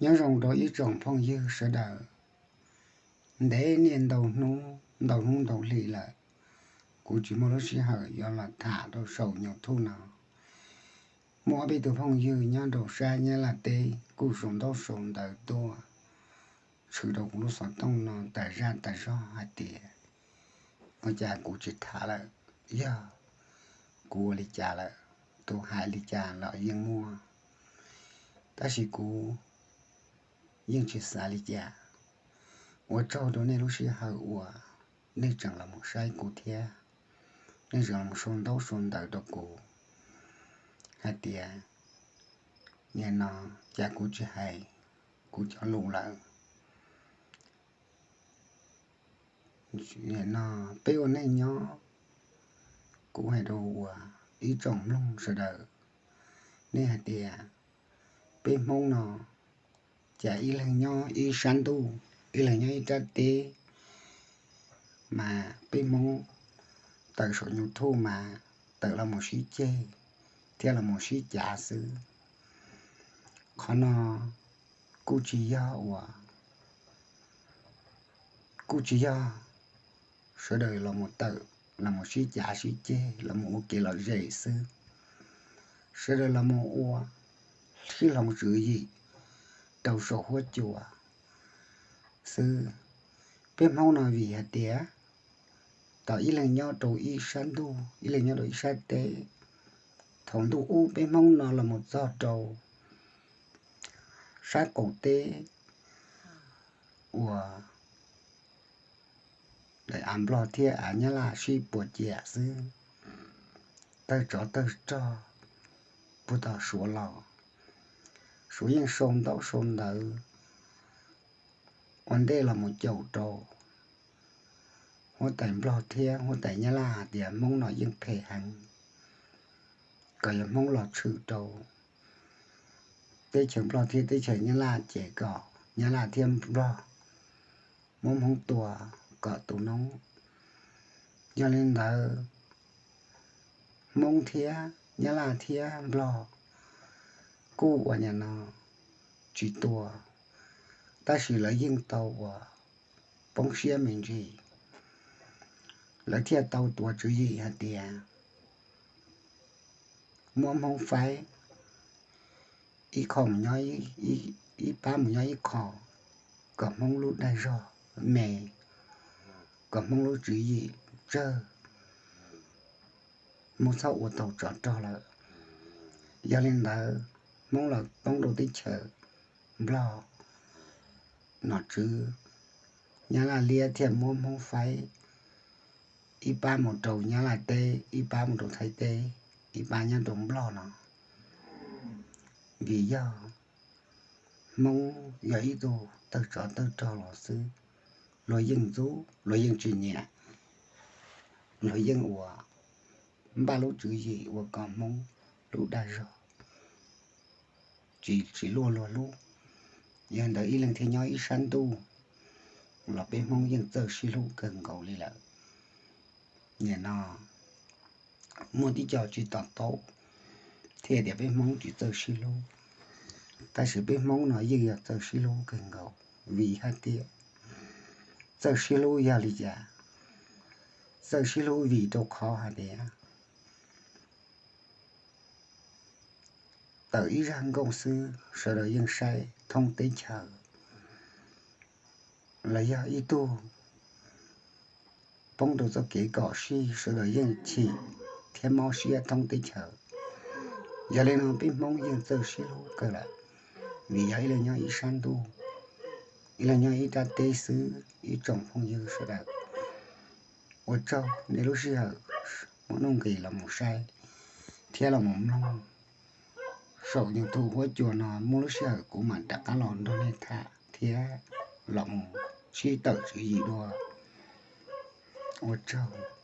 Nyob zoo rau ib tsoom phooj ywg sawv daws. Ntev niaj ntau hnub ntau hnub ntau hli lawm, kuv tsis muaj lub sij hawm yuav los tham rau saum YouTube no. Muaj ob peb tug phooj ywg nyob rau sab Nyab Laj teb kuj sau ntaub sau ntawv tuaj tshwm rau kuv lub xov tooj no tas zaj tas zog hais tias, ua cas kuv tsis tham lawm, yog kuv ua li cas lawm, tus hais li cas los yeej muaj, tab sis kuv yeej tsis xav li cas. Ua tsaug rau nej lub sij hawm uas nej tseem los mus saib kuv thiab nej tseem los sau ntaub sau ntawv rau kuv hais tias, nim no cas kuv tsis hais kuv cov lus lawm. Nim no peb ua neej nyob, kuv hais rau uas ib tsoom mloog sawv daws, nej hais tias peb Hmoob no cas ib leeg nyob ib sab ntuj, ib leeg nyob ib rab teb, mas peb Hmoob tawm saum YouTube mas tawm los mus sib ceg thiab los mus sib cav xwb. Qhov no kuj tsis yog ua, kuj tsis yog sawv daws los mus tawm los mus sib cav sib ceg los mus ua kev lom zem xwb. Sawv daws los mus ua sib hloov tswv yim rau saum huab cua xwb. Peb Hmoob no vim hais tias tau ib leeg nyob rau ib sab ntuj, ib leeg nyob rau ib sab teb. Thaum ntuj ub peb Hmoob no los mus txog rau sab qaum teb uas av Nplog thiab av Nyab Laj sib puas ciam xwb, tawg tsov tawg rog puag tom Suav los, Suav yeej sau ntaub sau ntawv ua ntej los mus caum rau huab tais Nplog thiab huab tais Nyab Laj hais tias Hmoob no yeej phem heev, kom yog Hmoob los tshwm rau teb chaws Nplog thiab teb chaws Nyab Laj ces kom Nyab Laj thiab Nplog muab Hmoob tua kom tu noob. Yog li ntawd, Hmoob thiab Nyab Laj thiab Nplog kuj ua nim no tsis tua, tab sis lawv yeej tau ua poob siab me ntsis, lawv thiaj tau tuav tswv yim hais tias muab Hmoob faib ib qho, ib pab mus nyob ib qho, kom Hmoob lub dag zog me, kom Hmoob lub tswv yim tsawg, Hmoob txhob ua tau tsov rog lawm. Yog li ntawd, Hmoob los poob rau teb chaws Nplog, nom tswv Nyab Laj liab thiaj muab Hmoob faib ib pab mus rau Nyab Laj teb, ib pab mus rau Thaib teb, ib pab nyob rau Nplog no. Vim yog Hmoob yog ib tug tawg tsov tawg rog los xwb, luag yeej ntxub, luag yeej tsis nyiam, luag yeej ua npaj lub tswv yim ua kom Hmoob lub dag zog tsis, tsis luaj luag lub. Yog ntawd ib leeg thiaj nyob ib sab ntuj los peb Hmoob yeej txawj sib hlub kawg nkaus li lawm. Nim no muaj tib co tsis to taub thiaj tias peb Hmoob tsis txawj sib hlub, tab sis peb Hmoob no yeej yog txawj sib hlub kawg nkaus, vim hais tias txawj sib hlub yog li cas? Txawj sib hlub vim rau qhov hais tias tawm ib zaj nkauj xwb sawv daws yeej saib thoob teb chaws, los yog ib tug poob rau txoj kev kom sij sawv daws yeej chim thiab mob siab thoob teb chaws. Yog li no peb Hmoob yeej txawj sib hlub kawg lawm, vim yog ib leeg nyob ib sab ntuj, ib leeg nyob ib rab teb xwb. Ib tsoom phooj ywg sawv daws, ua tsaug nej lub sij hawm muaj nuj nqis los mus saib thiab los mus mloog saum YouTube huab cua no. Muaj lub sij hawm kuv mam rov qab los nrog nej tham thiab los mus sib tawm tswv yim dua. Ua tsaug.